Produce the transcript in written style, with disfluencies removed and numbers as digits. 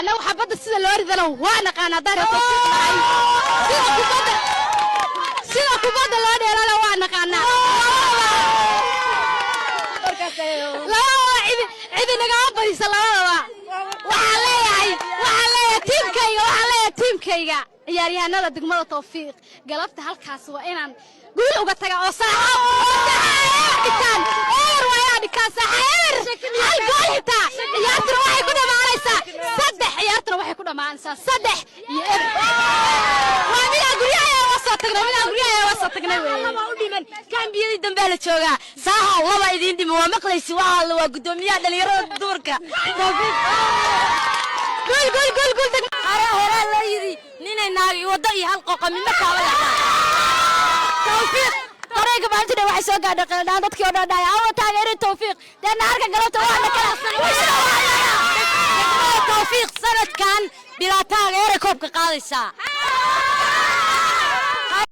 Annagu xabadda sida loo ridana waa naqaan. Haddaan reer Tawfiiq nahay, sida kubadda loo dheelana waa naqaanaa. Labadaba cidi nagama badisa labadaba. Waxaan leeyahay tiimkayga, waxaan leeyahay tiimkayga, ciyaaryahanada degmada Tawfiiq, galabta halkaas waa inaan guul uga taga oo saaxa oo saaxa eber dhigtaan. Eber waa inaad dhigtaan, saaxa eber, hal gool xitaa. Ciyaartuna waxay ku dhammaanaysaa saddex, ciyaartuna waxay ku dhammaanaysaa 3-0. Waa midaan guryaha uga soo tagnay, midaan guryaha uga soo tagnay weeye. Laba u dhiman, kaambiyadii dambea la joogaa. Saaxa laba idiin dhiman. Waa maqlaysi, waxaa la waa guddoomiyaha dhalinyarada dumarka Tawfiiq. Guul, guul, guul, guul! Hore horaa loo yidhi, ninay naagi waddo iyo hal qoqa midna kaaba lahaa. Tawfiiq dareenka maalinta dhan waxay soo gaadhay qeeldhaan, dadkii oo dhan dhahay, "Awa taageerin Tawfiiq?" Dee naarka galabta waa la kala. Degmada Tawfiiq sanadkan bilaa taageere koobka qaadaysaa.